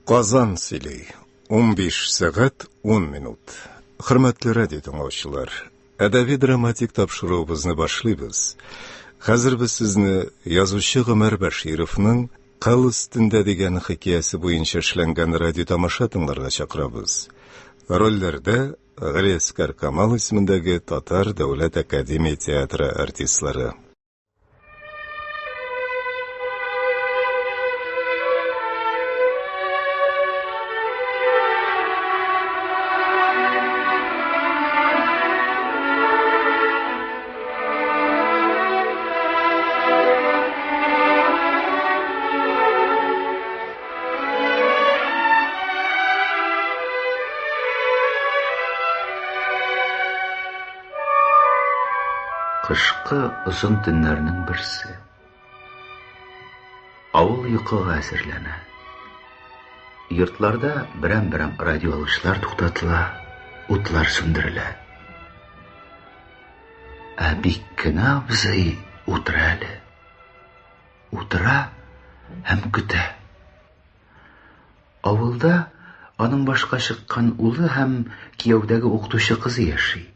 Казан сөйли. 15 сәгать 10 минут. Хөрмәтле радио тыңлаучылар, әдәби-драматик тапшыруыбызны башлыйбыз. Хәзер без сезне язучы Гомәр Бәшировның Кыл өстендә дигән хикәясе буенча эшләнгән радиотамаша тыңларга чакырабыз. Рольләрдә Галиәскар Камал исемендәге Татар дәүләт академия театры артистлары. Кышкы озын төннәрнең берсе. Авыл йокыга әзерләнә. Йортларда берәм-берәм радиоалгычлар туктатыла, утлар сүндерелә. Ә Биккенә абзый утыра әле. Утыра һәм көтә. Авылда аның башка чыккан улы һәм кияүдәге укытучы кызы яши.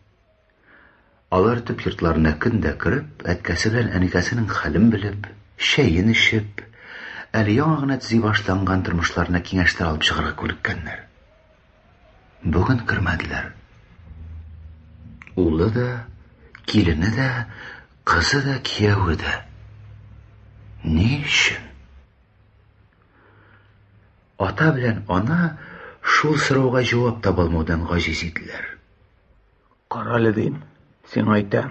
Алар төп йортларына көн дә кереп, әткәсе белән әнкәсенең хәлен белеп, чәен эчеп, әле яңа гына төзи башланган тормышларына киңәшләр алып чыгарга күнеккәннәр. Бүген кермәделәр. Улы да, килене дә, кызы да, кияве дә. Ни өчен? Ата белән ана шул сорауга җавап таба алмаудан гаҗиз иделәр. Карале дим, сиңа әйтәм.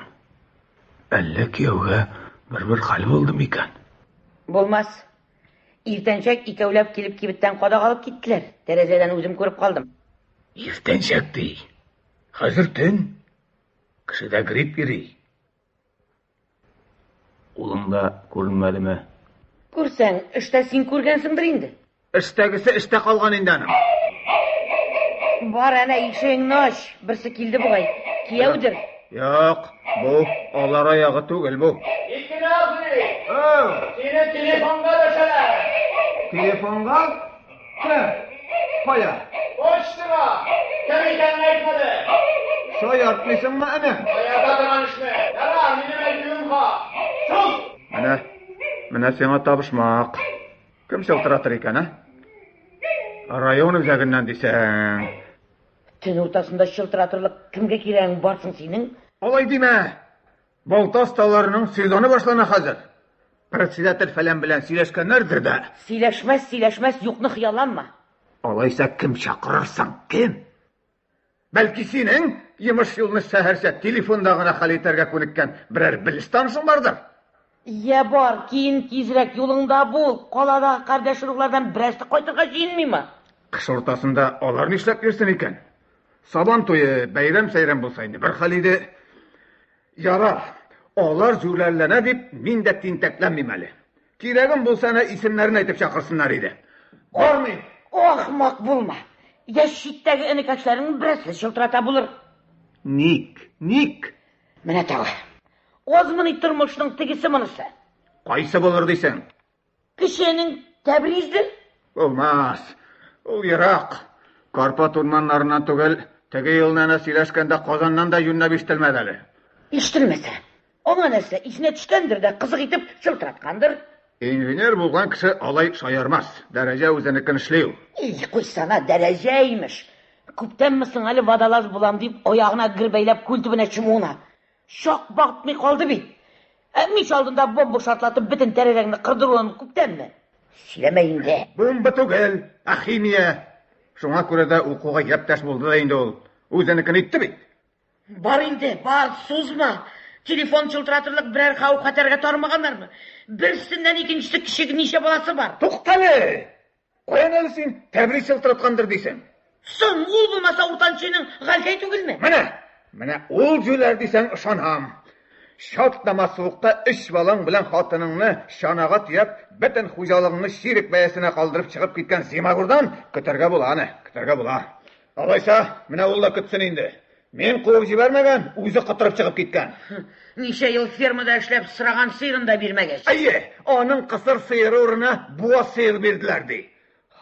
Әллә кияүгә бер-бер хәл булды микән? Булмас. Иртәнчәк икәүләп килеп кибеттән кадак алып киттеләр. Тәрәзәдән үзем күреп калдым. Иртәнчәк ди. Хәзер төн. Кешедә грипп йөри. Улың да күренмәдеме? Күрсәң, эштә син күргәнсеңдер инде. Эштәгесе эштә калган инде аның. Бар әнә ишегеңне ач, берсе килде бугай. Кияүдер. Юк, бу алар аягы түгел бу. Икене абзый! Сине телефонга дәшәләр. Телефонга? Кем? Кая? Почтага! Кем икәнен әйтмәде. Шаяртмыйсыңмы, энем? Шаярта торган эшме? Ярар, минем әйтүем хак. Шул! Менә, менә сиңа табышмак. Кем чылтыратыр икән, а? Район үзәгеннән дисәң. Төн уртасында чылтыратырлык кемгә кирәгең бар соң синең? Алай димә! Балта осталарының сезоны башлана хәзер. Председатель фәлән белән сөйләшкәннәрдер дә. Сөйләшмәс, сөйләшмәс, юкны хыялланма. Алайса кем чакырырсың, кем? Бәлки синең йомыш юлны шәһәрчә телефонда гына хәл итәргә күнеккән берәр белеш танышың бардыр? Йә бар, киен тизрәк, юлыңда бул. Каладагы кардәш-ыруглардан берәрсе кайтырга җыенмыймы? Кыш уртасында алар нишләп йөрсен икән? Сабан туе бәйрәм-сәйрәм булса инде бер хәл иде. Ярар, алар җүләрләнә дип, мин дә тинтәкләнмим әле. Кирәгем булса, әнә исемнәрен әйтеп чакырсыннар иде. Бармыйм! Ахмак булма! Я читтәге энекәшләреңнең берәрсе чылтырата булыр. Ник? Ник? Менә тагы. Азмыни тормышның тегесе-монысы? Кайсы булыр дисең? Кеченең Тәбриздер? Булмас. Ул ерак. Карпат урманнарыннан түгел, теге елны әнә сөйләшкәндә Казаннан да юньләп ишетелмәде әле. Ишетелмәсә, аңа нәрсә, исенә төшкәндер дә, кызык итеп чылтыраткандыр. Инженер булган кеше алай шаярмас. Дәрәҗә үзенекен эшли ул. И, куйсана, дәрәҗә, имеш. Күптәнме соң әле водолаз булам дип, аягына гер бәйләп күл төбенә чумуына. Чак батмый калды бит. Ә мич алдында бомба шартлатып бөтен тәрәзәңне кырдыруын күптәнме? Сөйләмә инде. Бомба түгел, ә химия. Шуңа күрә дә укуга япьтәш булды да инде ул. Үзенекен итте бит. Бар инде, бар, сузма. Телефон чылтыратырлык берәр хәвеф-хәтәргә тарымаганнармы? Берсеннән икенчесе кече ничә баласы бар? Туктале! Каян әле син Тәбрис чылтыраткандыр дисең? Соң, ул булмаса уртанчының Галкәй түгелме? Менә, менә ул җүләр дисәң ышанам. Чатлама суыкта өч балаң белән хатыныңны чанага төяп, бөтен хуҗалыгыңны чирек бәясенә калдырып чыгып киткән зимагурдан көтәргә була аны, көтәргә була. Алайса, менә ул да көтсен инде. Мин куып җибәрмәгән, үзе котырып чыгып киткән. Ничә ел фермада эшләп сораган сыерын да бирмәгәч. Әйе, аның кысыр сыеры урынына буаз сыер бирделәр, ди.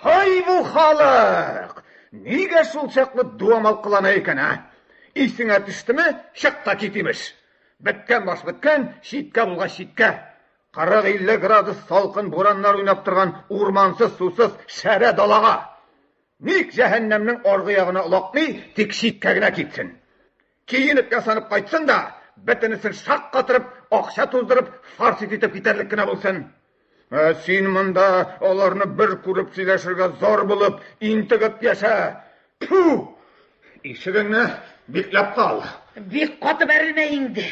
Һай бу халык! Нигә шул чаклы дуамал кылана икән, ә? Исеңә төштеме, чык та кит, имеш. Беткән баш беткән, читкә булгач читкә. 40-50 градус салкын бураннар уйнап торган урмансыз, сусыз шәрә далага. Ник җәһәннәмнең аргы ягына олакмый, тик читкә генә китсен. Киенеп-ясанып кайтсын да, бөтенесен шаккатырып, акча туздырып, фарсит итеп китәрлек кенә булсын. Ә син монда аларны бер күреп сөйләшергә зар булып, интегеп яшә. Тфү! Ишегеңне бикләп кал. Бик каты бәрелмә инде.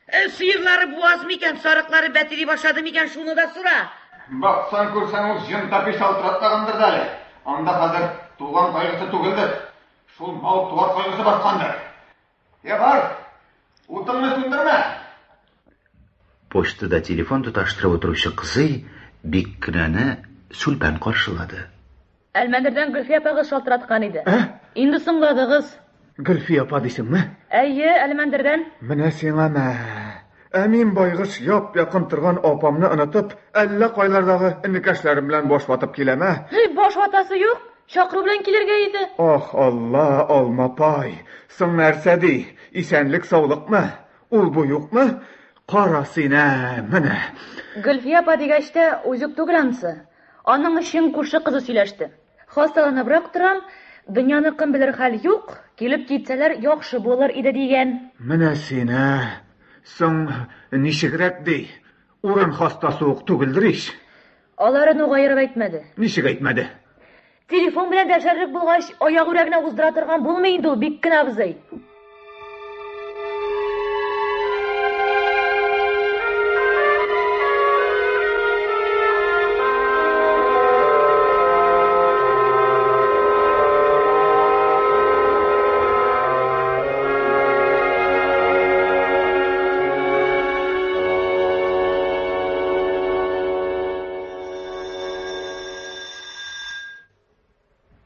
Э, сыерлары буаз микән, сарыклары бәтили башлады микән, шуны да сора. Баксаң күрсәң, ул җен тәпи шалтыратмагандыр да әле. Анда хәзер туган кайгысы түгелдер. Шул мал-туар кайгысы баскандыр. Я бар, утыңны сүндермә. Почтада телефон тоташтырып утыручы кызый Биккенәне сүлпән каршылады. Әлмәндердән Гөлфия апагыз шалтыраткан иде. Ә? Инде соңладыгыз. Гөлфия апа дисеңме? Әйе, Әлмәндердән. Менә сиңа мә. Ә мин байгыш яп-якын торган апамны онытып, әллә кайлардагы энекәшләрем белән баш ватып киләм, ә? Һей, баш ватасы юк. Чакыру белән килергә иде. Ах, Алла, алмапай. Соң нәрсә ди? Исәнлек-саулыкмы? Ул-бу юкмы? Кара син, ә, менә. Гөлфия апа дигәч тә, үзе үк түгел анысы. Аның өчен күрше кызы сөйләште. Хасталаныбрак торам, дөньяныкын белер хәл юк, килеп китсәләр, яхшы булыр иде, дигән. Менә син, ә! Соң, ничегрәк ди? Урын хастасы ук түгелдер ич? Аларын ук аерып әйтмәде. Ничек әйтмәде? Телефон белән дәшәрлек булгач, аягүрә генә уздыра торган булмый инде ул, Биккен абзый.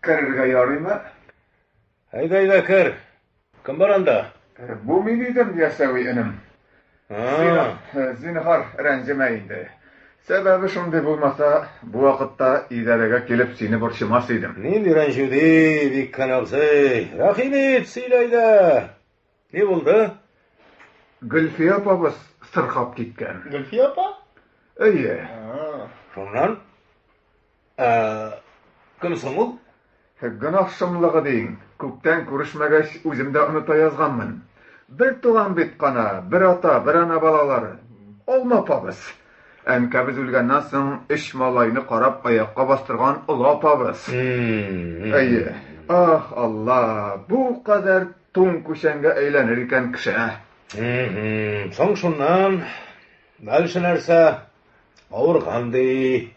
Керергә ярыймы? Әйдә, әйдә, кер. Кем бар анда? Э, бу мин идем, Ясәви энем. Э, зинһар, рәнҗемә инде. Сәбәбе шундый булмаса, бу вакытта идарәгә килеп сине борчымас идем. Нинди рәнҗү ди, Биккән абзый. Рәхим ит, сөйлә әйдә. Ни булды? Гөлфия апабыз сырхап киткән. Гөлфия апа? Әйе. Шуннан? Ә, кем соң ул? Гөнаһ шомлыгы диң. Күптән күрешмәгәч, үзем дә оныта язганмын. Бер туган бит кана, бер ата, бер ана балалары. Алма апабыз. Әнкәбез үлгәннән соң өч малайны карап аякка бастырган олы апабыз. Әйе. Ах, Алла, бу кадәр туң күчәнгә әйләнер икән кеше. Соң шуннан дальше нәрсә? Авырган ди.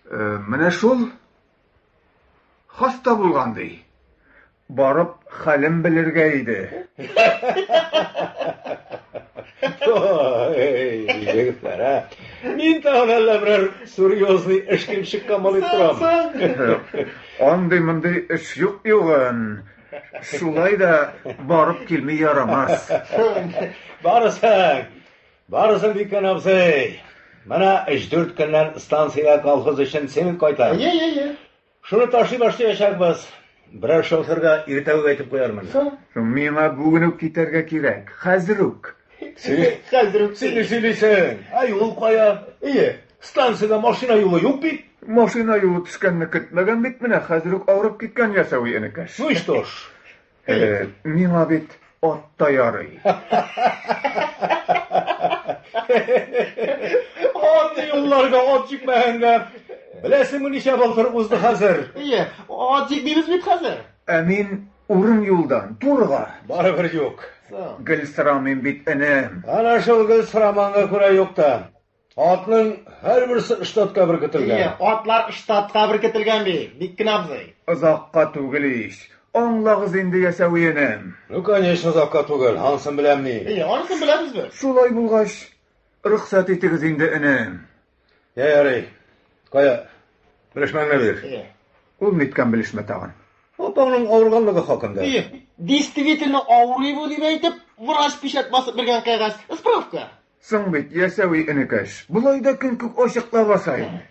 Э, менә шул хаста булган ди. Барып хәлен белергә иде. Ой, егетләр, ә? Мин тагын әллә берәр серьезный эш килеп чыккан булып торам. Андый-мондый эш юк югын. Шулай да барып килми ярамас. Барысың, барысың Бикән абзый. Менә өч-дүрт көннән станциягә колхоз өчен цемент кайта. Әйе, әйе, әйе. Шуны ташый башлаячакбыз. Берәр шоферга иртә үк әйтеп куярмын. Соң? Миңа бүген үк китәргә кирәк. Хәзер үк. Хәзер үк. Син ни сөйлисең? Ә юл кая? Әйе, станциягә машина юлы юк бит. Машина юлы төшкәнне көтмәгән бит менә, хәзер үк авырып киткән Ясәви энекәш. Ну и что ж? Э, миңа бит ат та ярый. Андый юлларга ат җикмәгәнгә. Беләсеңме ничә былтыр узды хәзер? Әйе, ат җикмибез бит хәзер. Ә мин урын юлдан, турыга. Барыбер юк. Гел сорамыйм бит, энем. Ана шул гел сораманга күрә юк та. Атның һәрберсе штатка беркетелгән. Әйе, атлар штатка беркетелгән бит, Биккин абзый. Озакка түгел ич. Аңлагыз инде, Ясәви энем. Ну, конечно, озакка түгел, анысын беләм мин. Әйе, анысын беләбез без. Шулай булгач, рөхсәт итегез инде, энем. Я, ярый. Кая, белешмәңне бир. Әйе. Ул ниткән белешмә тагын? Апаңның авырганлыгы хакында. Әйе, действительно авырый бу дип әйтеп, врач печать басып биргән кәгазь, справка. Соң бит, Ясәви энекәш, болай да көн күк ачык лабаса инде.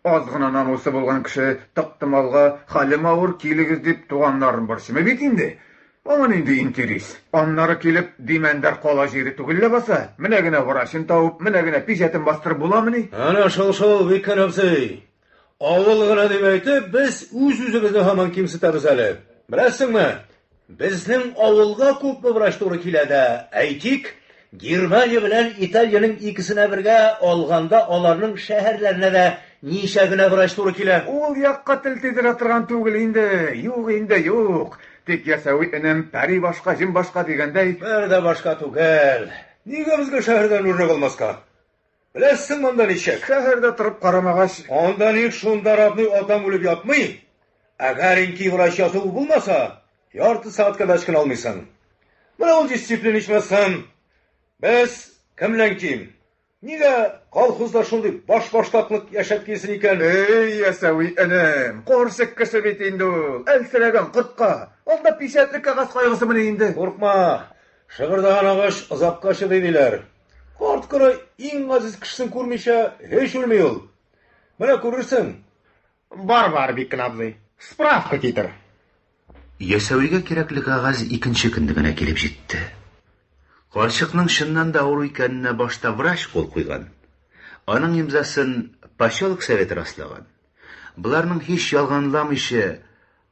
Аз гына намусы булган кеше тыктымалга хәлем авыр, килегез дип туганнарын борчымый бит инде. Аңа нинди интерес? Аннары килеп, Димәндәр кала җире түгел ләбаса. Менә генә врачын табып, менә генә пичәтен бастырып буламыни? Әнә шул-шул, Биккән абзый. Авыл гына дип әйтеп, без үз-үзебезне һаман кимсетәбез әле. Беләсеңме, безнең авылга күпме врач туры килә дә, әйтик, Германия белән Италиянең икесенә бергә алганда аларның шәһәрләренә дә ничә генә врач туры килә. Ул якка тел тидерә торган түгел инде, юк инде, юк. Тик Ясәви энем, пәри башка, җен башка дигәндәй. Бер дә башка түгел. Нигә безгә шәһәрдән үрнәк алмаска? Беләсең монда ничек? Шәһәрдә торып карамагач. Анда ник шунда родной атаң үлеп ятмый? Әгәренки врач язуы булмаса, ярты сәгатькә дә ычкына алмыйсың. Менә ул дисциплина ичмасам. Без кемнән ким? Нигә колхозда шундый башбаштаклык яшәп килсен икән? Эй, Ясәви энем, карчык кеше бит инде ул, әлсерәгән кортка. Анда пичәтле кәгазь кайгысымыни инде? Куркма, шыгырдаган агач озакка чыдый диләр. Карт-коры иң газиз кешесен күрмичә һич үлми ул. Менә күрерсең. Бар, бар, Биккән абзый, справка китер. Ясәвигә кирәкле кәгазь икенче көнне генә килеп җитте. Карчыкның чыннан да авыру икәненә башта врач кул куйган. Аның имзасын поселок советы раслаган. Боларның һич ялганламыйча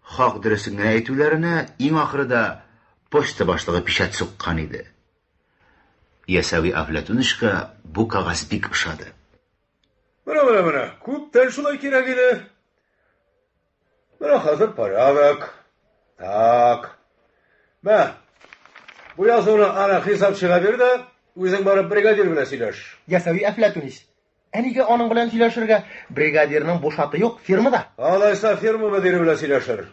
хак дөресен генә әйтүләренә иң ахырда почта башлыгы пичәт суккан иде. Ясәви Әфләтунычка бу кәгазь бик ошады. Менә, менә, менә, күптән шулай кирәк иде. Менә хәзер порядок. Так. Мә, бу язуны ана хисапчыга бир дә, үзең барып бригадир белән сөйләш. Ясәви Әфләтунич, ә нигә аның белән сөйләшергә? Бригадирның буш аты юк, фермада. Алайса ферма мөдире белән сөйләшер.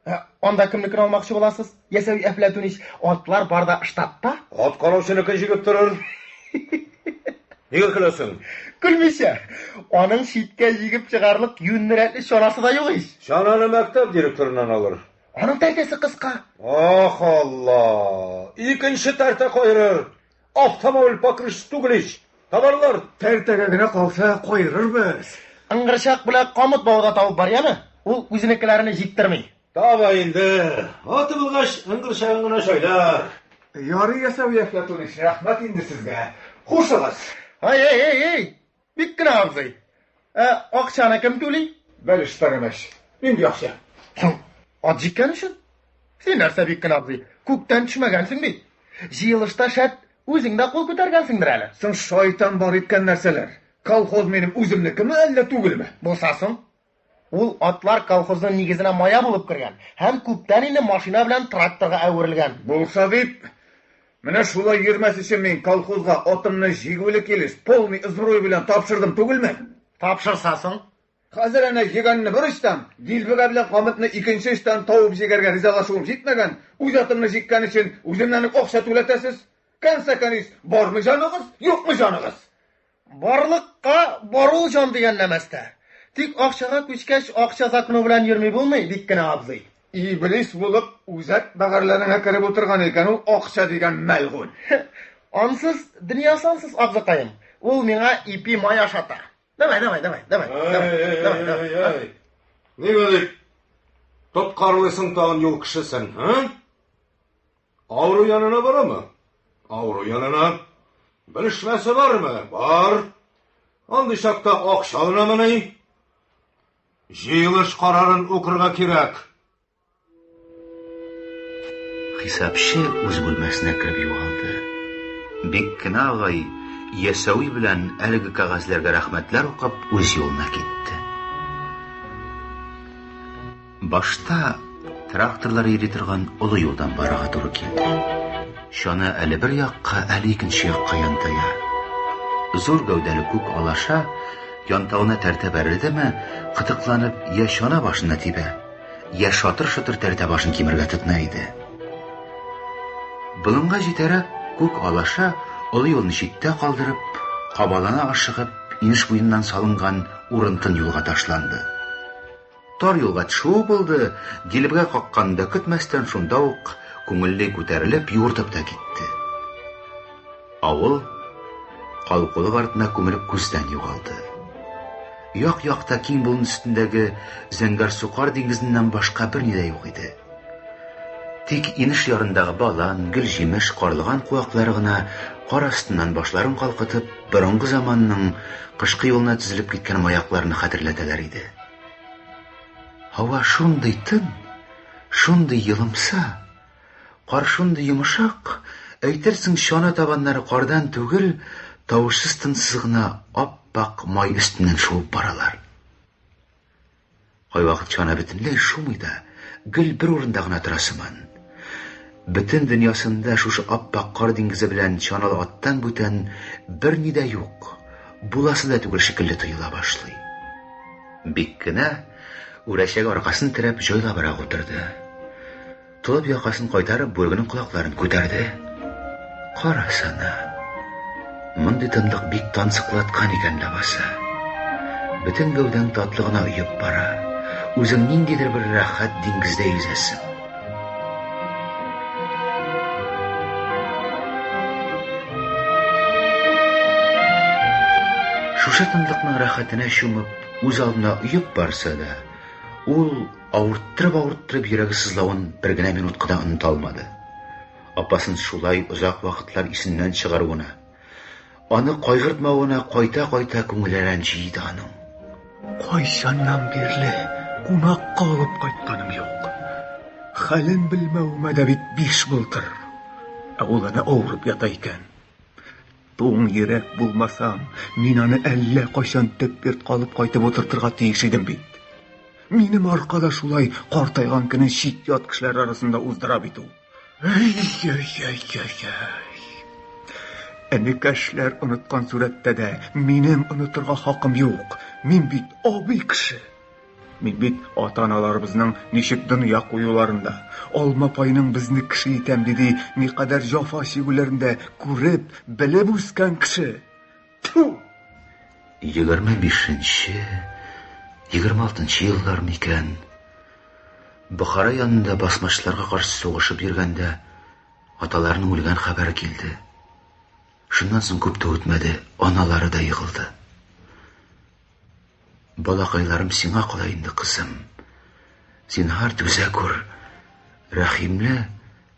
Ә, анда кемнекен алмакчы буласыз? Ясәви Әфләтунич, атлар бар да штатта. Ат караучыныкын җигеп торыр. Нигә көләсең? Көлмичә. Аның читкә җигеп чыгарлык юньле-рәтле чанасы да юк ич. Чананы мәктәп директорыннан алыр. Аның тәртәсе кыска. Ах, Алла! Икенче тәртә каерыр. Автомобиль покрышкасы түгел ич. Табарлар. Тәртәгә генә калса, каерырбыз. Ыңгырчак белән камыт бавы да табып бар, яме? Ул үзенекеләрне җиктерми. Таба инде. Аты булгач, ыңгырчагын гына шайлар. Ярый, Ясәви Әфләтунович, рәхмәт инде сезгә. Хушыгыз. Ай, ай, ай, ай! Бик кенә абзый. Ә акчаны кем түли? Бәлеш пәрәмәч. Нинди акча? Соң, ат җиккән өчен? Син нәрсә, бик кенә абзый, күктән төшмәгәнсең бит. Җыелышта шәт үзең дә кул күтәргәнсеңдер әле. Соң шайтан бар иткән нәрсәләр. Колхоз минем үземнекеме, әллә түгелме? Булса соң? Ул атлар колхозның нигезенә мая булып кергән һәм күптән инде машина белән тракторга әверелгән. Булса дип, менә шулай йөрмәс өчен мин колхозга атымны җигүле килеш, полный ызбруй белән тапшырдым түгелме? Тапшырса соң? Хәзер әнә йөгәнне бер очтан, дилбегә белән камытны икенче очтан тавып җигәргә ризалашуым җитмәгән, үз атымны җиккән өчен үземнән үк акча түләтәсез. Кәнсә кәнис, бармы җаныгыз, юкмы җаныгыз? Барлыкка бар ул җан дигән нәмәстә. Тик акчага күчкәч, акча законы белән йөрми булмый, бик кенә абзый. Иблис булып үзәк бәгырьләреңә кереп утырган икән ул акча дигән мәлгунь. Ансыз, дөнья сансыз, абзыкаем. Ул миңа ипи-май ашата. Давай, давай, давай, давай, давай, давай, давай. Нигә дип тоткарлыйсың тагын юл кешесен, а? Авыру янына барамы? Авыру янына. Белешмәсе бармы? Бар. Андый чакта акча алынамыни? Җыелыш карарын укырга кирәк. Хисапчы үз бүлмәсенә кереп югалды. Бик кенә агай Ясәви белән әлеге кәгазьләргә рәхмәтләр укып үз юлына китте. Башта тракторлар йөри торган олы юлдан барырга туры килде. Чана әле бер якка, әле икенче якка янтая. Зур гәүдәле күк алаша янтавына тәртә бәрелдеме, кытыкланып я чана башына тибә, я шатыр-шотыр тәртә башын кимергә тотына иде. Болынга җитәрәк күк алаша олы юлны читтә калдырып, кабалана ашыгып, инеш буеннан салынган урынтын юлга ташланды. Тар юлга төшүе булды, дилбегә какканын да көтмәстән, шунда ук күңелле күтәрелеп, юыртып та китте. Авыл калкулык артына күмелеп күздән югалды. Як-якта киң болын өстендәге зәңгәрсу кар диңгезеннән башка берни дә юк иде. Тик инеш ярындагы балан, гөлҗимеш, карлыган куаклары гына кар астыннан башларын калкытып, борынгы заманның кышкы юлына тезелеп киткән маякларны хәтерләтәләр иде. Һава шундый тын, шундый елымса, кар шундый йомшак, әйтерсең чана табаннары кардан түгел, тавышсыз-тынсыз гына ап-ак май өстеннән шуып баралар. Кайвакыт чана бөтенләй шумый да, гел бер урында гына тора сыман. Бөтен дөньясында шушы ап-ак кар диңгезе белән чаналы аттан бүтән берни дә юк, буласы да түгел шикелле тоела башлый. Бик кенә үрәчәгә аркасын терәп җайлабрак утырды. Толып якасын кайтарып, бүрегенең колакларын күтәрде. Карасана. Мондый тынлык бик тансыклаткан икән ләбаса. Бөтен гәүдәң татлы гына оеп бара. Үзең ниндидер бер рәхәт диңгездә йөзәсең. Шушы тынлыкның рәхәтенә чумып, үз алдына оеп барса да, ул Авырттырып-авырттырып йөрәге сызлавын бер генә минутка да оныта алмады. Апасын шулай озак вакытлар исеннән чыгаруына, аны кайгыртмавына кайта-кайта күңеле рәнҗи иде аның. Кайчаннан бирле кунакка алып кайтканым юк. Хәлен белмәвемә дә бит биш былтыр. Ә ул әнә авырып ята икән. Туң йөрәк булмасам, мин аны әллә кайчан төп йортка алып кайтып утыртырга тиеш идем бит. Минем аркада шулай картайган көнен чит-ят кешеләр арасында уздыра бит ул. Әй-әй-әй-әй-әй. Энекәшләр оныткан сурәттә дә минем онытырга хакым юк. Мин бит абый кеше. Мин бит ата-аналарыбызның ничек дөнья куюларын да, Алма апайның безне кеше итәм диди никадәр җафа чигүләрен дә күреп, белеп үскән кеше. Тфү! 25-нче, 26-нчы еллар микән? Бохара янында басмачыларга каршы сугышып йөргәндә, аталарының үлгән хәбәре килде. Шуннан соң күп тә үтмәде, аналары да егылды. Балакайларым сиңа кала инде, кызым. Зинһар түзә күр. Рәхимле,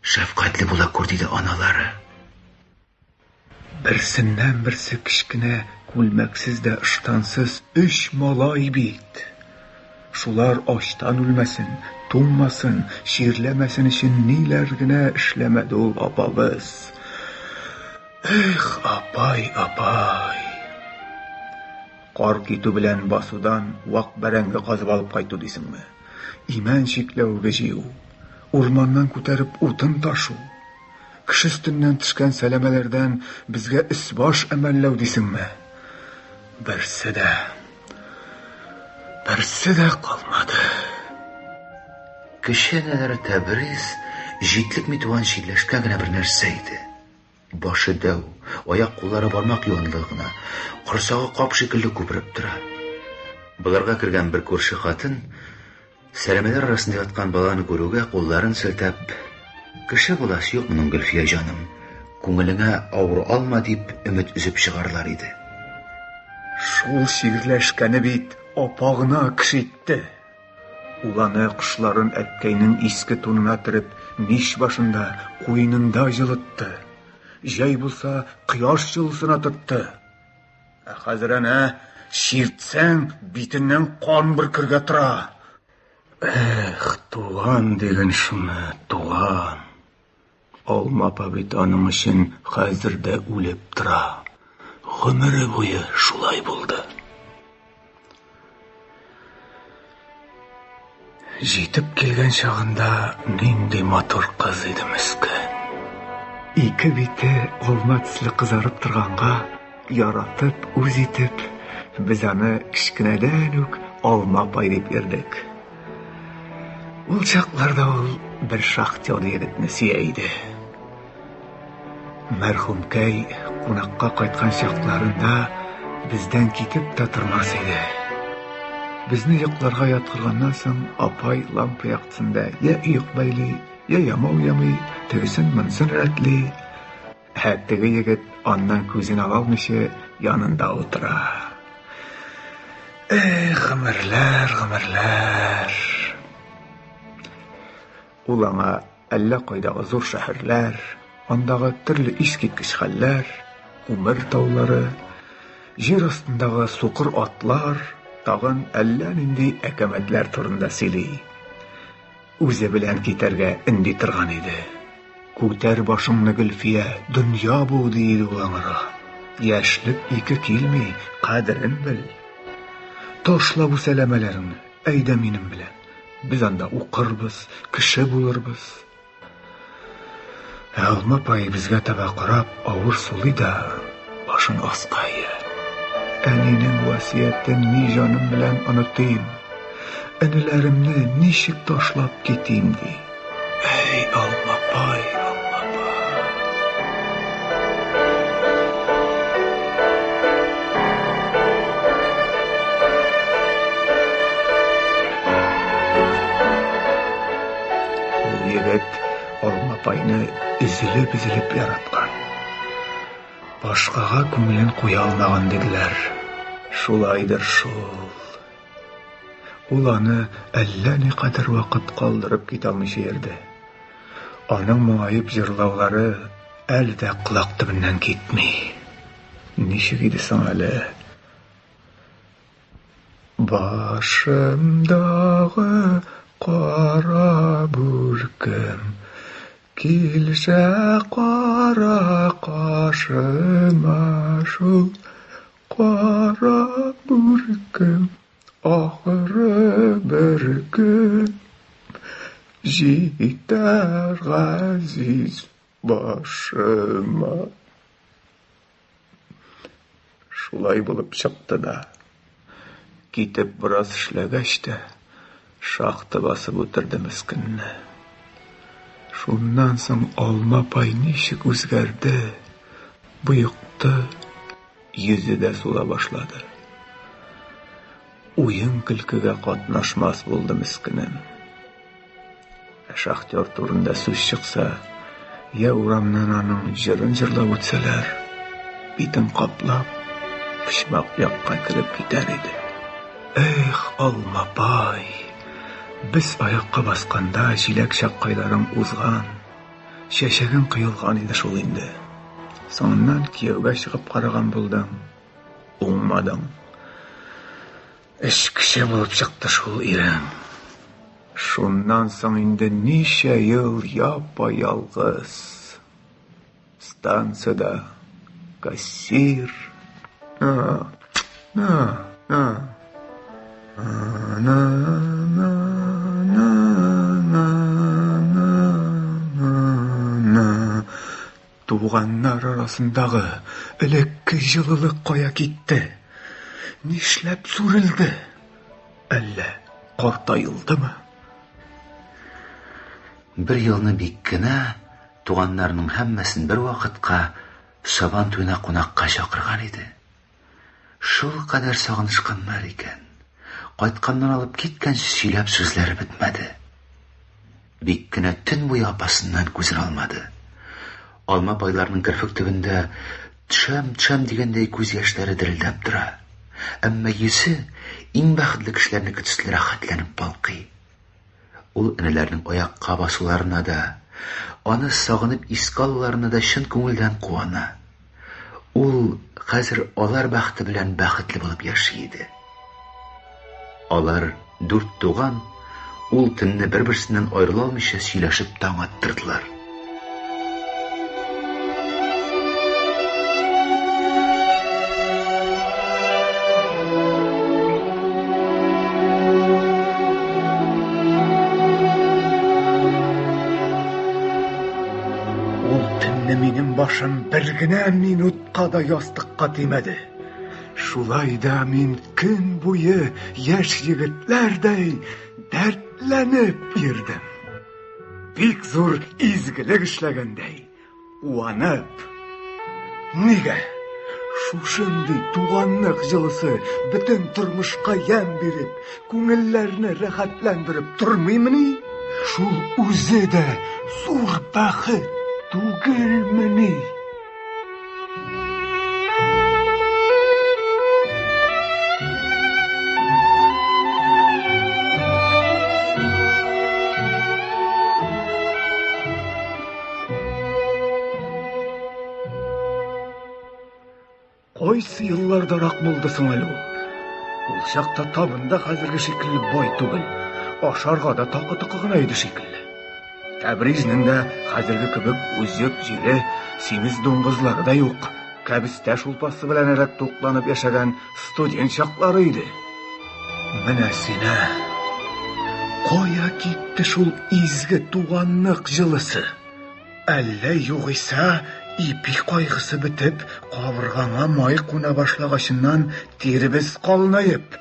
шәфкатьле була күр, диде аналары. Берсеннән берсе кечкенә күлмәксез дә ыштансыз өч малай бит. Шулар ачтан үлмәсен, туңмасын, чирләмәсен өчен ниләр генә эшләмәде ул апабыз. Эх, апай, апай. Кар китү белән басудан вак бәрәңге казып алып кайту дисеңме? Имән чикләвеге җыю, урманнан күтәреп утын ташу, кеше өстеннән төшкән сәләмәләрдән безгә өс-баш әмәлләү дисеңме? Берсе дә, берсе дә калмады. Кече энеләре Тәбриз җитлекми туган чирләшкән генә бер нәрсә иде. Башы дәү, аяк-куллары бармак юанлыгы гына, корсагы кап шикелле күпереп тора. Боларга кергән бер күрше хатын сәләмәләр арасында яткан баланы күрүгә кулларын селтәп, кеше буласы юк моның, Гөлфия җаным, күңелеңә авыр алма, дип өмет өзеп чыгарлар иде. Шул чирләшкәне бит апа гына кеше итте. Ул аны кошларын әткәйнең иске тунына төреп, мич башында, куенында җылытты. Җәй булса, кояш җылысына тотты. Ә хәзер әнә, чиртсәң, битеннән кан бөркергә тора. Эх, туган диген шуны, туган. Алма апа бит аның өчен хәзер дә үлеп тора. Гомере буе шулай булды. Җитеп килгән чагында нинди матур кыз иде мескен. Ике бите алма төсле кызарып торганга, яратып, үз итеп, без аны кечкенәдән үк Алма апай дип йөрдек. Ул чакларда ул бер шахтер егетне сөя иде. Мәрхүмкәй кунакка кайткан чакларында бездән китеп тә тормас иде. Безне йокларга яткырганнан соң апай лампа яктысында я оек бәйли, я ямау ямый, тегесен-монысын рәтли. Ә теге егет аннан күзен ала алмыйча янында утыра. Эх, гомерләр, гомерләр. Ул аңа әллә кайдагы зур шәһәрләр, андагы төрле искиткеч хәлләр, күмер таулары, җир астындагы сукыр атлар, тагын әллә нинди әкәмәтләр турында сөйли. Үзе белән китәргә өнди торган иде. Күтәр башыңны, Гөлфия, дөнья бу, ди иде ул аңарга. Яшьлек ике килми, кадерен бел. Ташла бу сәләмәләреңне, әйдә минем белән. Без анда укырбыз, кеше булырбыз. Ә Алма апай безгә таба карап, авыр сулый да, башын аска ия. Әнинең васыятен ни җаным белән онытыйм? Энеләремне ничек ташлап китим, ди. Әй, Алма апай, Алма апай. Ул егет Алма апайны өзелеп-өзелеп яраткан. Башкага күңелен куя алмаган диделәр. Шулайдыр шул. Ул аны әллә никадәр вакыт калдырып китә алмыйча йөрде. Аның моңаеп җырлаулары әле дә колак төбеннән китми. Ничек иде соң әле? Башымдагы кара бүркем килсә кара кашыма шул Кара бүркем ахыры бер көн җитәр газиз башыма. Шулай булып чыкты да. Китеп бераз эшләгәч тә, шахта басып үтерде мескенне. Шуннан соң Алма апай ничек үзгәрде, боекты. Йөзе дә сула башлады. Уен-көлкегә катнашмас булды мескенем. Ә шахтер турында сүз чыкса, я урамнан аның җырын җырлап үтсәләр, битен каплап, почмак якка кереп китәр иде. Эх, Алмапай, без аякка басканда җиләк чаккайларың узган. Чәчәгең коелган иде шул инде. Соңыннан кияүгә чыгып караган булдың. Уңмадың. Эчкече булып чыкты шул ирең. Шуннан соң инде ничә ел япа-ялгыз. Станцияда кассир. На, на, на. На, на, на, на, на, на. Туганнар арасындагы элекке җылылык кая китте? Нишләп сүрелде? Әллә картаелдымы? Бер елны бик кенә туганнарның һәммәсен бер вакытка Сабан туена кунакка чакырган иде. Шул кадәр сагынышканнар икән. Кайтканнан алып киткәнче сөйләп сүзләре бетмәде. Бик кенә төн буе апасыннан күзен алмады. Алма байларның керфек төбендә төшәм, төшәм дигәндәй күз яшьләре дерелдәп тора. Әмма йөзе иң бәхетле кешеләрнеке төсле рәхәтләнеп балкый. Ул энеләрнең аякка басуларына да, аны сагынып искә алуларына да чын күңелдән куана. Ул хәзер алар бәхете белән бәхетле булып яши иде. Алар дүрт туган ул төнне бер-берсеннән аерыла алмыйча сөйләшеп таң аттырдылар. Ул төнне минем башым бер генә минутка да ястыкка тимәде. Шулай да мин көн буе яшь егетләрдәй дәртләнеп йөрдем. Бик зур изгелек эшләгәндәй, куанып. Нигә? Шушындый туганлык җылысы бөтен тормышка ямь биреп, күңелләрне рәхәтләндереп тормыймыни? Шул үзе дә зур бәхет түгелмени? Кайсы еллардарак булды соң әле ул? Ул чакта табын да хәзерге шикелле бай түгел, ашарга да такы-токы гына иде шикелле. Тәбризнең дә хәзерге кебек үз йорт-җире, симез дуңгызлары да юк. Кәбестә шулпасы беләнрәк тукланып яшәгән студент чаклары иде. Менә сине. Кая китте шул изге туганлык җылысы? Әллә югыйсә ипи кайгысы бетеп, кабыргаңа май куна башлагачыннан тиребез калынаеп,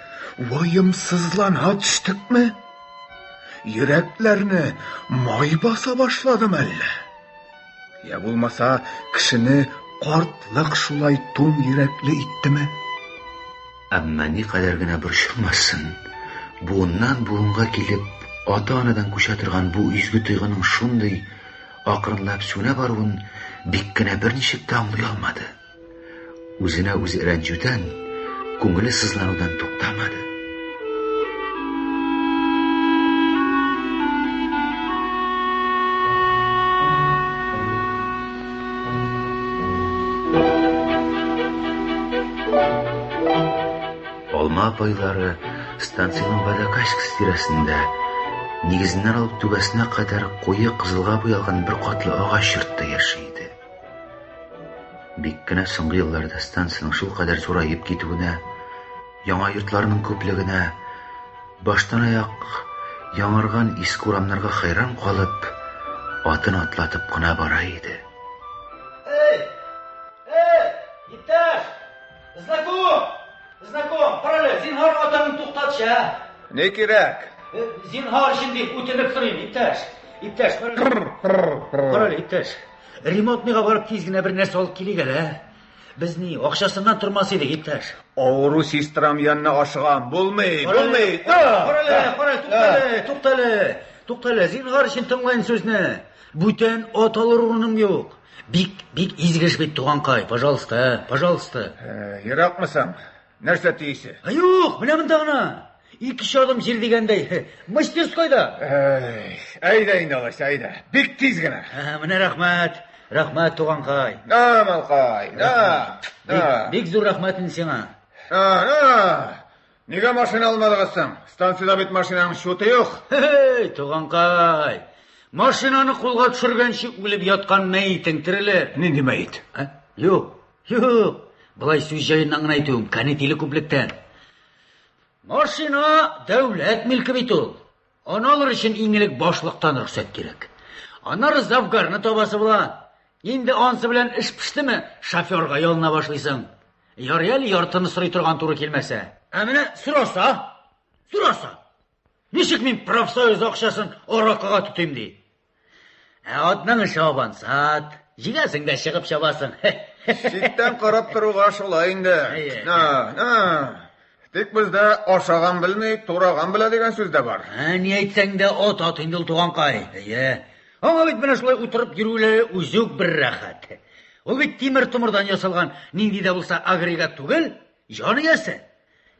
ваемсызлана төштекме? Йөрәкләрне май баса башладымы әллә? Я булмаса, кешене картлык шулай туң йөрәкле иттеме? Әмма никадәр генә борчылмасын, буыннан буынга килеп, ата-анадан күчә торган бу изге тойгының шундый акрынлап сүнә баруын бик кенә берничек тә аңлый алмады. Үзенә үзе рәнҗүдән, күңеле сызланудан туктамады. Алма апайлары станциянең водокачкасы тирәсендә, нигезеннән алып түбәсенә кадәр куе кызылга буялган бер катлы агач йортта яши иде. Бик кенә соңгы елларда станциянең шулкадәр зураеп китүенә, яңа йортларның күплегенә, баштан-аяк яңарган иске урамнарга хәйран калып, атын атлатып кына бара иде. Эй! Эй! Иптәш! Знаком! Знаком! Карале, зинһар атаңны туктатчы, ә? Ни кирәк? Э, зинһар өчен дип үтенеп сорыйм, иптәш. Иптәш, карале. Карале, иптәш. Ремонтныйга барып тиз генә бер нәрсә алып килик әле, ә? Без ни, акчасыннан тормас идек, иптәш. Авыру сестрам янына ашыгам. Булмый, булмый. Карале, карале, туктале, туктале. Туктале, зинһар өчен тыңлаен сүзне. Бүтән ат алыр урыным юк. Бик, бик изге эш бит, туганкай. Пожалуйста, ә, пожалуйста. Э, еракмысың? Нәрсә төйсе? Юк, менә монда гына. Ике-өч адым җир дигәндәй. Мастерскойда. Әй, әйдә инде алайса, әйдә. Бик тиз генә. Ә, менә рәхмәт. Рәхмәт, туганкай. На, малкай, на. Бик, бик зур рәхмәт инде сиңа. На, на. Нигә машина алмадыгыз соң? Станциядә бит машинаның счеты юк. Һей, туганкай. Машинаны кулга төшергәнче үлеп яткан мәетең терелер. Нинди мәет? Ә? Юк, юк. Болай сүз җаеннан гына әйтүем, канәтиле күплектән. Машина дәүләт милке бит ул. Аны алыр өчен иң элек башлыктан рөхсәт кирәк. Аннары завгарны табасы була. Инде ансы белән эш пештеме, шоферга ялына башлыйсың. Ярый әле яртыны сорый торган туры килмәсә. Ә менә сораса, сораса. Ничек мин профсоюз акчасын аракыга тотыйм ди. Ә атның эше абансат. Җигәсең дә чыгып чабасың. Читтән карап торуга шулай инде. На, на. Тик бездә ашаган белми, тураган белә дигән сүз дә бар. Ә, ни әйтсәң дә ат ат инде ул туганкай. Әйе. Аңа бит менә шулай утырып йөрүләре үзе үк бер рәхәт. Ул бит тимер-томырдан ясалган нинди дә булса агрегат түгел, җан иясе.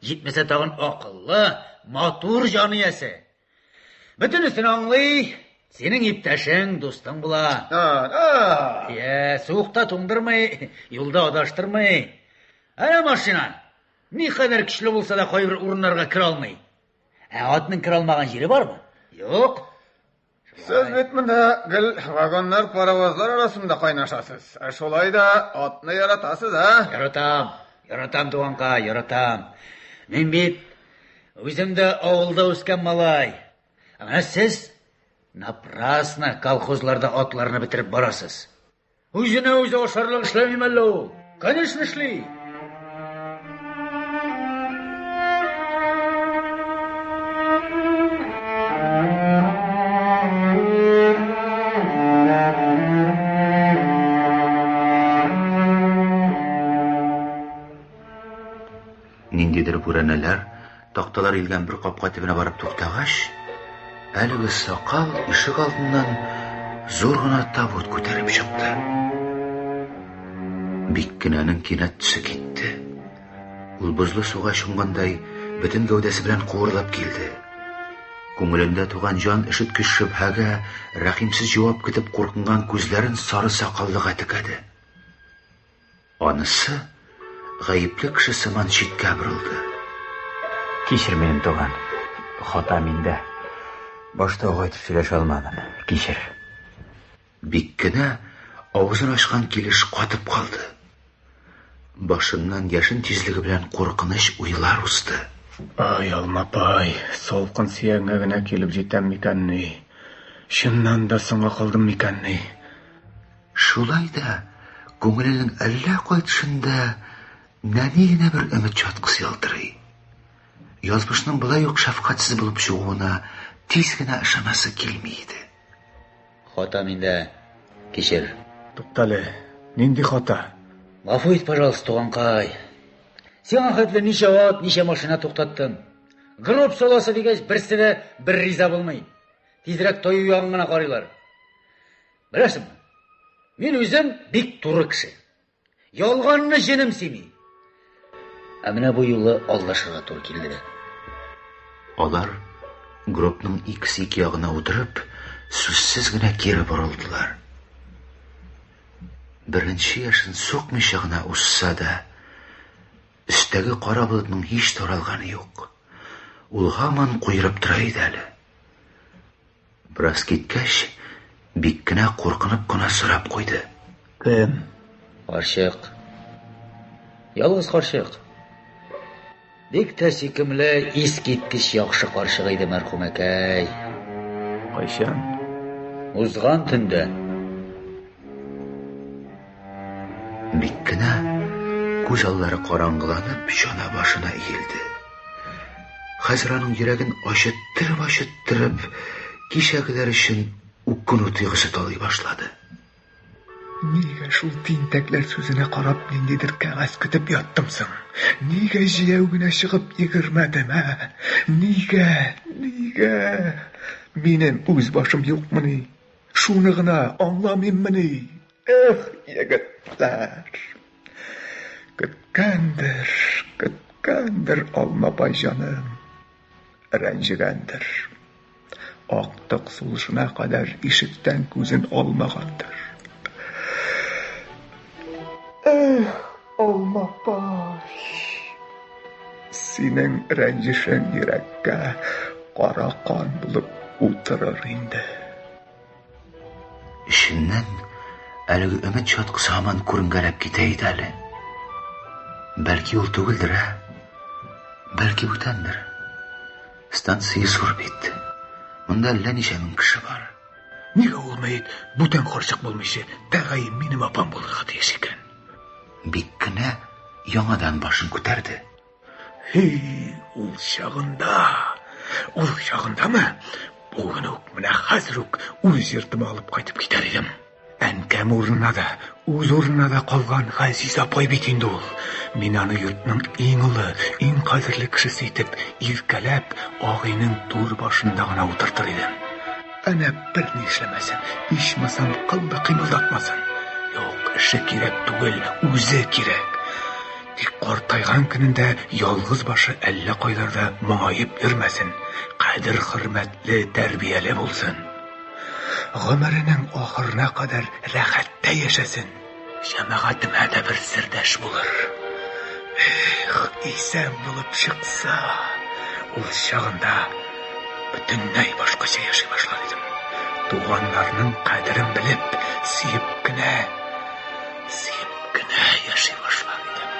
Җитмәсә тагын акыллы, матур җан иясе. Бөтенесен аңлый, синең иптәшең, дустың була. Йә, суыкта туңдырмый, юлда адаштырмый. Әнә машина. Никадәр көчле булса да кайбер урыннарга керә алмый. Ә атның керә алмаган җире бармы? Юк. Сез бит монда гел вагоннар, паровозлар арасында кайнашасыз. Ә шулай да атны яратасыз, ә? Яратам. Яратам, туганкай, яратам. Мин бит үзем дә авылда үскән малай. Ә менә сез напрасно колхозларда атларны бетереп барасыз. Үзенә үзе ашарлык эшләмиме әллә ул? Конечно, эшли. Ниндидер бүрәнәләр, такталар илгән бер капка төбенә барып туктагач, әлеге сакал ишек алдыннан зур гына табут күтәреп чыкты. Биккенәнең кинәт төсе китте. Ул бозлы суга чумгандай бөтен гәүдәсе белән куырылып килде. Күңелендә туган җан өшеткеч шөбһәгә рәхимсез җавап көтеп куркынган күзләрен сары сакаллыга текәде. Анысы гаепле кеше сыман читкә борылды. Кичер минем, туган. Хата миндә. Башта ук әйтеп сөйләшә алмадым. Кичер. Бик кенә авызын ачкан килеш катып калды. Башыннан яшен тизлеге белән куркыныч уйлар узды. Ай, Алмапай, салкын сөягеңә генә килеп җитәм микәнни? Чыннан да соңга калдым микәнни? Шулай да күңеленең әллә кай төшендә нәни генә бер өмет чаткысы ялтырый. Язмышның болай ук шәфкатьсез булып чыгуына тиз генә ышанасы килми иде. Хата миндә. Кичер. Туктале, нинди хата? Гафу ит, пожалуйста, туганкай. Сиңа хәтле ничә ат, ничә машина туктаттым. Гроб саласы дигәч, берсе дә бер риза булмый. Тизрәк таю ягын гына карыйлар. Беләсеңме, мин үзем бик туры кеше. Ялганны җенем сөйми. Ә менә бу юлы алдашырга туры килде. Алар гробның икесе ике ягына утырып, сүзсез генә кире борылдылар. Беренче яшен сукмыйча гына узса да, өстәге кара болытның һич таралганы юк. Ул һаман куерып тора иде әле. Бераз киткәч, бик кенә куркынып кына сорап куйды. Кем? Карчык. Ялгыз карчык. Бик тә сөйкемле, искиткеч яхшы карчык иде мәрхүмәкәй. Кайчан? Узган төндә. Бик кенә күз аллары караңгыланып, чана башына иелде. Хәзер аның йөрәген ачыттырып-ачыттырып, кичәгеләр өчен үкенү тойгысы талый башлады. Нигә шул тинтәкләр сүзенә карап ниндидер кәгазь көтеп яттым соң? Нигә җәяү генә чыгып йөгермәдем, ә? Нигә? Нигә? Минем үз башым юкмыни? Шуны гына аңламыйммыни? Эх, егетләр! Көткәндер, көткәндер Алмапай җаным, рәнҗегәндер. Актык сулышына кадәр ишектән күзен алмагандыр. Эх, Алмапай! Синең рәнҗешең йөрәккә кара кан булып утырыр инде. Эченнән әлеге өмет чаткысы һаман күренгәләп китә иде әле. Бәлки ул түгелдер, ә? Бәлки бүтәндер. Станция зур бит. Монда әллә ничә мең кеше бар. Нигә ул мәет бүтән карчык булмыйча, тәгаен минем апам булырга тиеш икән? Бик кенә яңадан башын күтәрде. Һи, ул чагында, ул чагындамы? Бүген үк, менә хәзер үк үз йортыма алып кайтып китәр идем. Әнкәм урынына да, үз урынына да калган газиз апай бит инде ул. Мин аны йортның иң олы, иң кадерле кешесе итеп, иркәләп, ак өйнең түр башында гына утыртыр идем. Әнә берни эшләмәсен, ичмасам кыл да кыймылдатмасын. Юк, эше кирәк түгел, үзе кирәк. Тик картайган көнендә ялгыз башы әллә кайларда моңаеп йөрмәсен, кадер-хөрмәтле, тәрбияле булсын. Гомеренең ахырына кадәр рәхәттә яшәсен. Җәмәгатемә дә бер сердәш булыр. Эх, исән булып чыкса, ул чагында бөтенләй башкача яши башлар идем. Туганнарның кадерен белеп, сөеп кенә, сөеп кенә яши башлар идем.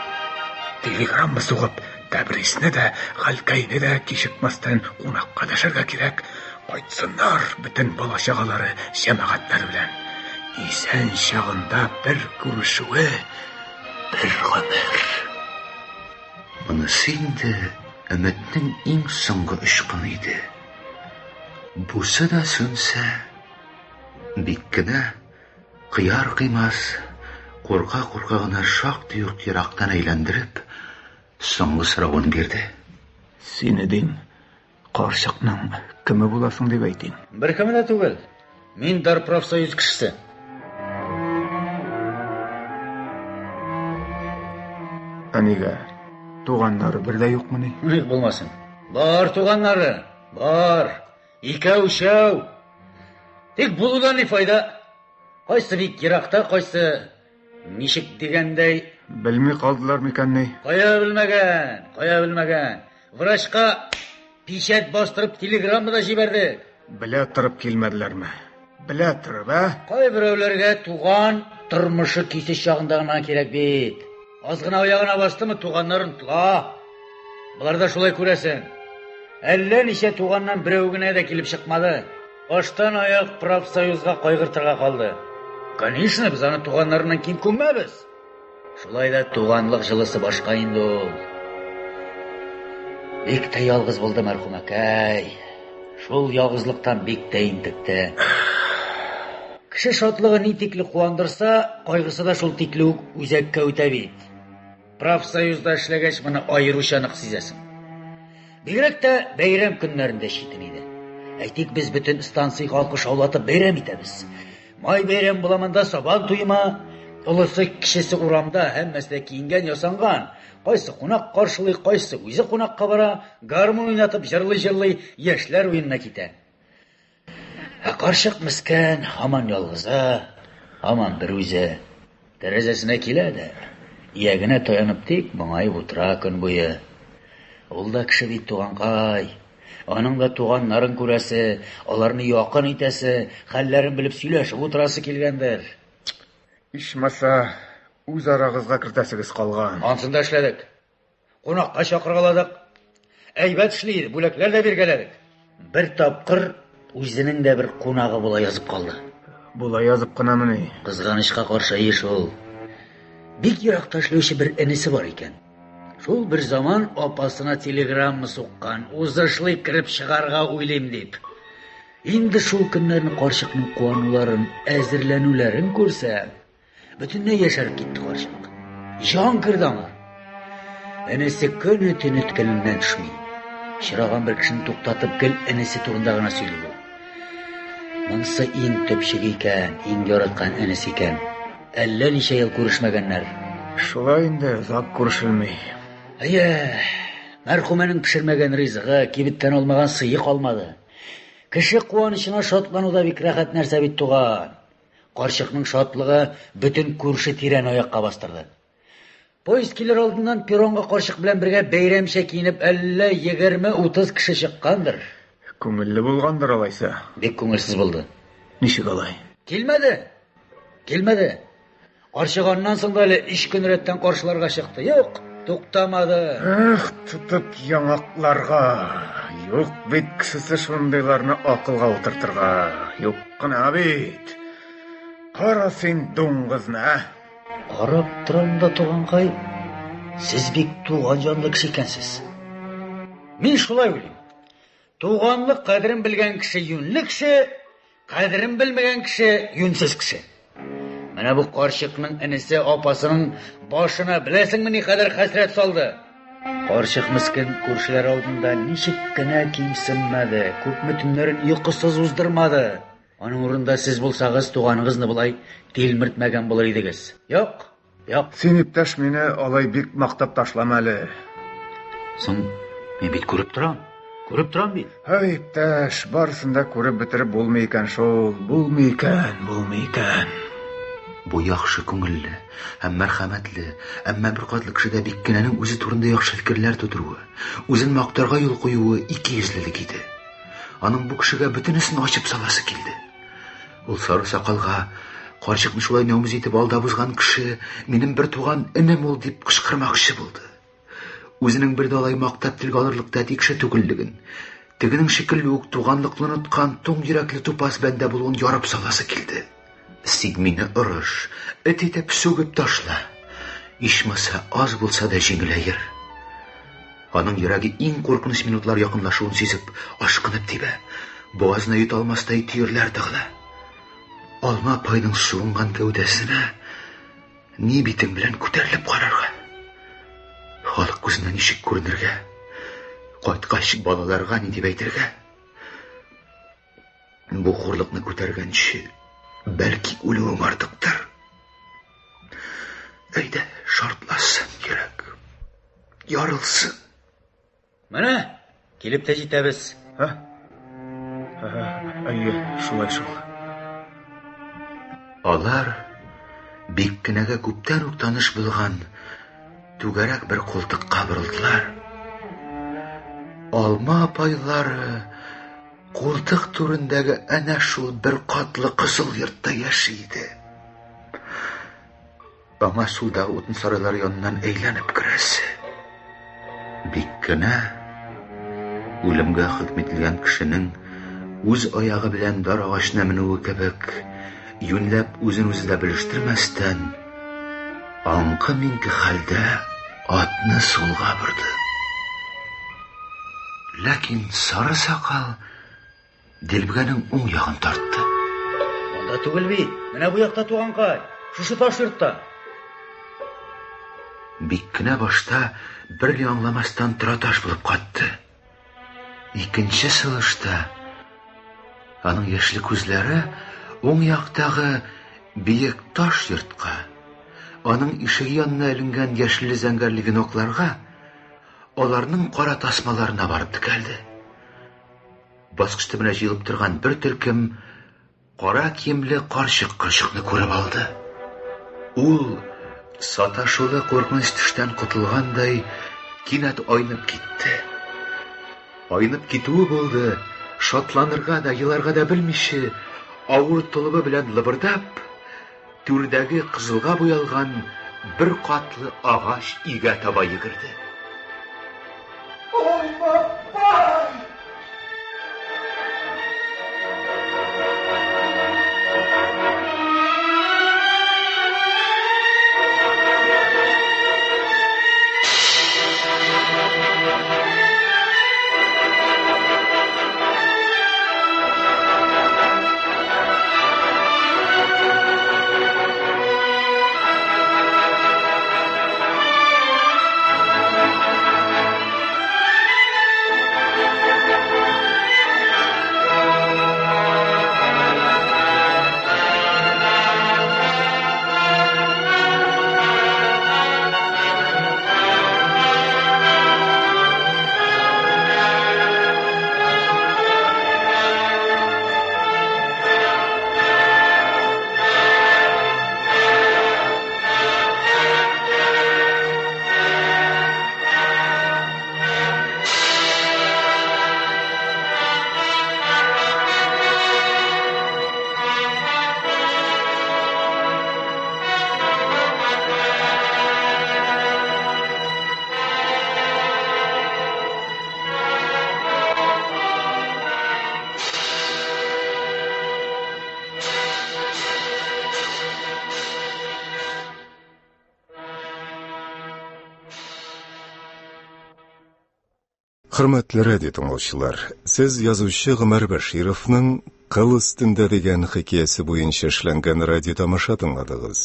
Телеграмма сугып, Тәбрисне дә, Галкәйне дә кичекмәстән кунакка дәшәргә кирәк. Кайтсыннар бөтен бала-чагалары, җәмәгатьләре белән. Исән чагында бер күрешүе бер гомер. Монысы инде өметнең иң соңгы очкыны иде. Бусы да сүнсә, бик кенә кыяр-кыймас, курка-курка гына шактый ук ерактан әйләндереп, соңгы соравын бирде. Сине дим, карчыкның кеме буласың дип әйтим. Беркеме дә түгел. Мин Дорпрофсоюз кешесе. Ә нигә? Туганнары бер дә юкмыни? Ник булмасын? Бар туганнары, бар. Икәү-өчәү. Тик булудан ни файда? Кайсы бик еракта, кайсы ничек дигәндәй. Белми калдылар микәнни? Кая белмәгән, кая белмәгән. Врачка пичәт бастырып телеграмма да җибәрдек. Белә торып килмәделәрме? Белә торып, ә? Кайберәүләргә туган тормышы кисеш чагында гына кирәк бит. Аз гына аягына бастымы, туганнар онытыла. Болар да шулай күрәсең. Әллә ничә туганнан берәү генә дә килеп чыкмады. Баштан аяк профсоюзга кайгыртырга калды. Конечно, без аны туганнарыннан ким күммәбез. Шулай да туганлык җылысы башка инде ул. Бик тә ялгыз булды мәрхүмәкәй. Шул ялгызлыктан бик тә интекте. Кеше шатлыгы ни тикле куандырса, кайгысы да шул тикле үк үзәккә үтә бит. Профсоюзда эшләгәч, моны аеруча нык сизәсең. Бигрәк тә бәйрәм көннәрендә читен иде. Әйтик, без бөтен станция халкы шаулатып бәйрәм итәбез. Май бәйрәм була монда, сабан туема. Олысы, кечесе урамда, һәммәсе дә киенгән, ясанган. Кайсы кунак каршылый, кайсы үзе кунакка бара, гармун уйнатып җырлый-җырлый яшьләр уенына китә. Ә карчык мескен, һаман ялгызы, һаман бер үзе. Тәрәзәсенә килә дә, иягенә таянып тик моңаеп утыра көн буе. Ул да кеше бит, туганкай. Аның да туганнарын күрәсе, аларны якын итәсе, хәлләрен белеп сөйләшеп утырасы килгәндер. Ичмаса, үз арагызга кертәсегез калган. Ансын да эшләдек. Кунакка чакыргаладык. Әйбәт эшли иде, бүләкләр дә биргәләдек. Бер тапкыр үзенең дә бер кунагы була язып калды. Була язып кынамыни? Кызганычка каршы әйе шул. Бик еракта эшләүче бер энесе бар икән. Шул бер заман апасына телеграмма суккан, узышлый кереп чыгарга уйлыйм дип. Инде шул көннәрне карчыкның куануларын, әзерләнүләрен күрсәң, Бөтенләй яшәреп китте карчык. Җан керде аңа. Энесе көне төне теленнән төшми. Очраган бер кешене туктатып гел энесе турында гына сөйли бу. Монысы иң төпчеге икән, иң яраткан энесе икән. Әллә ничә ел күрешмәгәннәр. Шулай инде, озак күрешелми. Әйе, мәрхүмәнең пешермәгән ризыгы, кибеттән алмаган сые калмады. Кеше куанычына шатлану да бик рәхәт нәрсә бит, туган. Карчыкның шатлыгы бөтен күрше тирәне аякка бастырды. Поезд килер алдыннан перронга карчык белән бергә бәйрәмчә киенеп әллә 20-30 кеше чыккандыр. Күңелле булгандыр алайса. Бик күңелсез булды. Ничек алай? Килмәде. Килмәде. Карчык аннан соң да әле өч көн рәттән каршыларга чыкты. Юк, туктамады. Эх, тотып яңакларга. Юк бит кешесе шундыйларны акылга утыртырга. Юк кына бит. Кара син дуңгызны, ә? Карап торам да, туганкай, сез бик туган җанлы кеше икәнсез. Мин шулай уйлыйм. Туганлык кадерен белгән кеше юньле кеше, кадерен белмәгән кеше юньсез кеше. Менә бу карчыкның энесе апасының башына беләсеңме никадәр хәсрәт салды. Карчык мескен күршеләр алдында ничек кенә кимсенмәде, күпме төннәрен йокысыз уздырмады. Аның урынында сез булсагыз, туганыгызны болай тилмертмәгән булыр идегез. Юк, Юк. Син, иптәш, мине алай бик мактап ташлама әле. Соң, мин бит күреп торам. Күреп торам бит. Һай, иптәш, барысын да күреп бетереп булмый икән шул. Булмый икән, булмый икән. Бу яхшы күңелле һәм мәрхәмәтле, әмма беркатлы кешедә Биккенәнең үзе турында яхшы фикерләр тудыруы, үзен мактарга юл куюы икейөзлелек иде. Аның бу кешегә бөтенесен ачып саласы килде. Ул сары сакалга карчыкны шулай нәүмиз итеп алдап узган кеше минем бер туган энем ул дип кычкырмакчы булды. Үзенең бер дә алай мактап телгә алырлык тәти кеше түгеллеген, тегенең шикелле үк туганлыкны оныткан туң йөрәкле тупас бәндә булуын ярып саласы килде. Син мине орыш, эт итеп сүгеп ташла. Ичмаса, аз булса да җиңеләер. Аның йөрәге иң куркыныч минутлар якынлашуын сизеп, ашкынып тибә. Бугазына йота алмастай төерләр тыгыла. Алма апайның суынган гәүдәсенә ни битең белән күтәрелеп карарга? Халык күзенә ничек күренергә? Кайткач балаларга ни дип әйтергә? Бу хурлыкны күтәргәнче, бәлки үлүем артыктыр. Әйдә, шартласын йөрәк. Ярылсын. Менә, килеп тә җитәбез. Һа? Әйе, шулай шул. Алар бик кенәгә күптән үк таныш булган. түгәрәк бер култыкка борылдылар. Алма апайлары култык түрендәге әнә шул бер катлы кызыл йортта яши иде. Аңа сулдагы утын сарайлары яныннан әйләнеп керәсе. Бик кенә үлемгә хөкем ителгән кешенең үз аягы белән дар агачына менүе кебек, юньләп үзен үзе дә белештермәстән, аңкы-миңке хәлдә атны сулга борды. Ләкин сары сакал Дилбегәнең уң ягын тартты. Анда түгел бит. Менә бу якта, туганкай. Шушы таш йортта. Бик кенә башта бер ни аңламастан тораташ булып катты. Икенче сулышта аның яшьле күзләре уң яктагы биек таш йортка, аның ишеге янына эленгән яшелле-зәңгәрле венокларга, аларның кара тасмаларына барып текәлде. Баскыч төбенә җыелып торган бер төркем кара киемле карчык-корчыкны күреп алды. Ул, саташулы куркыныч төштән котылгандай, кинәт айнып китте. Айнып китүе булды, шатланырга да, еларга да белмичә, авыр толыбы белән лыбырдап, түрдәге кызылга буялган бер катлы агач өйгә таба йөгерде. Хөрмәтле радио тыңлаучылар, сез язучы Гомәр Бәшировның Кыл өстендә дигән хикәясе буенча эшләнгән радио тамаша тыңладыгыз.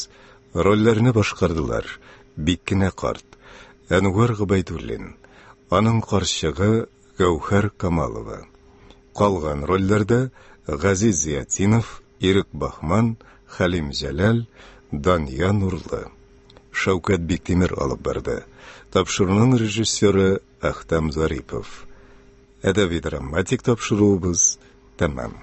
Рольләрне башкардылар Биккенә карт, Әнвәр Гобәйдуллин, аның карчыгы Гәүһәр Камалова. Калган рольләрдә Газиз Зиятдинов, Ирек Баһман, Хәлим Җәләл, Дания Нурлы. Шәүкәт Биктимер алып барды. Тапшыруның режиссеры Әхтәм Зарипов. Әдәби-драматик тапшыруыбыз тәмам.